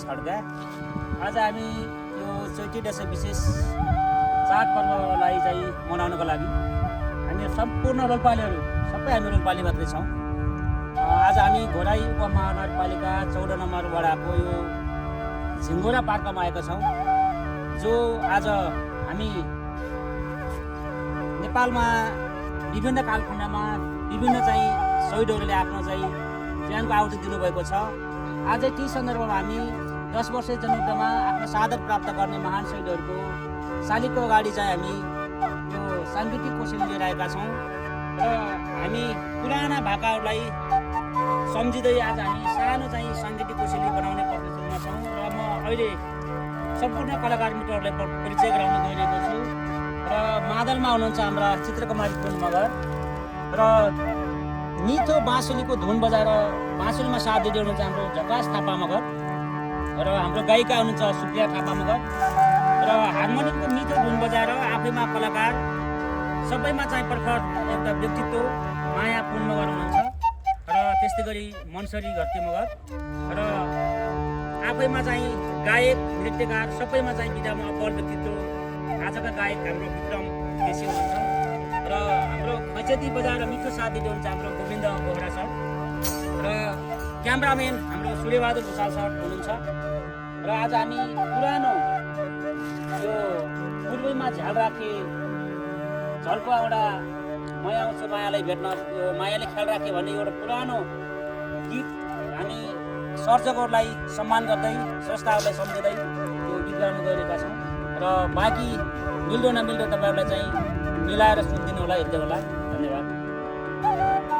प्रकाश खड्का। आज हामी यो चैती दशैं विशेष चाड पर्वलाई चाहिँ मनाउनको लागि हामी सम्पूर्ण रोल्पालीहरू सबै हामी रोल्पाली मात्रै छौँ। आज हामी घोराई उपमहानगरपालिका 14 नम्बर वडाको यो झिङ्गोरा पार्कमा आएका छौँ, जो आज हामी नेपालमा विभिन्न कालखण्डमा विभिन्न चाहिँ शहीदहरूले आफ्नो चाहिँ ज्यानको आहुति दिनुभएको छ। आज ती सन्दर्भमा हामी 10 वर्षे जनयुद्धमा आफ्नो शहादत प्राप्त गर्ने महान शहीदहरूको शालिगको अगाडि चाहिँ हामी यो साङ्गीतिक कोसेली लिएर आएका छौँ र हामी पुराना भाकाहरूलाई सम्झिँदै आज हामी सानो चाहिँ साङ्गीतिक कोसेली बनाउने प्रक्रियामा छौँ र म अहिले सम्पूर्ण कलाकार मित्रहरूलाई परिचय गराउन गइरहेको छु। र मादलमा हुनुहुन्छ हाम्रा चित्रकुमारी पुन मगर र मिठो बाँसुलीको धुन बजाएर बाँसुलीमा साथ दिँदै हुनुहुन्छ हाम्रो झकास थापा मगर र हाम्रो गायिका हुनुहुन्छ सुप्रिया थापा मगर र हार्मोनियमको मिठो धुन बजाएर आफैमा कलाकार सबैमा चाहिँ प्रखर एउटा व्यक्तित्व माया पुन मगर हुनुहुन्छ र त्यस्तै गरी मनसरी घरती मगर र आफैमा चाहिँ गायक नृत्यकार सबैमा चाहिँ विधामा अब्बल व्यक्तित्व आजका गायक हाम्रो विक्रम केसी हुनुहुन्छ र हाम्रो खैचेती बजाएर मिठो साथ दिँदै हुनुहुन्छ हाम्रो गोविन्द बोहरा सर र क्यामराम्यान हाम्रो सूर्यबहादुर भुषाल सर हुनुहुन्छ। र आज हामी पुरानो यो पूर्वैमा झ्याल राखे झल्को एउटा माया आउँछ मायालाई भेट्न, यो मायाले ख्याल राखे भन्ने एउटा पुरानो गीत हामी सर्जकहरूलाई सम्मान गर्दै संस्थाहरूलाई सम्झिँदै यो गीत गाउन गइरहेका छौँ र बाँकी मिल्दो नमिल्दो तपाईँहरूलाई चाहिँ मिलाएर सुनिदिनु होला, हेर्दै होला।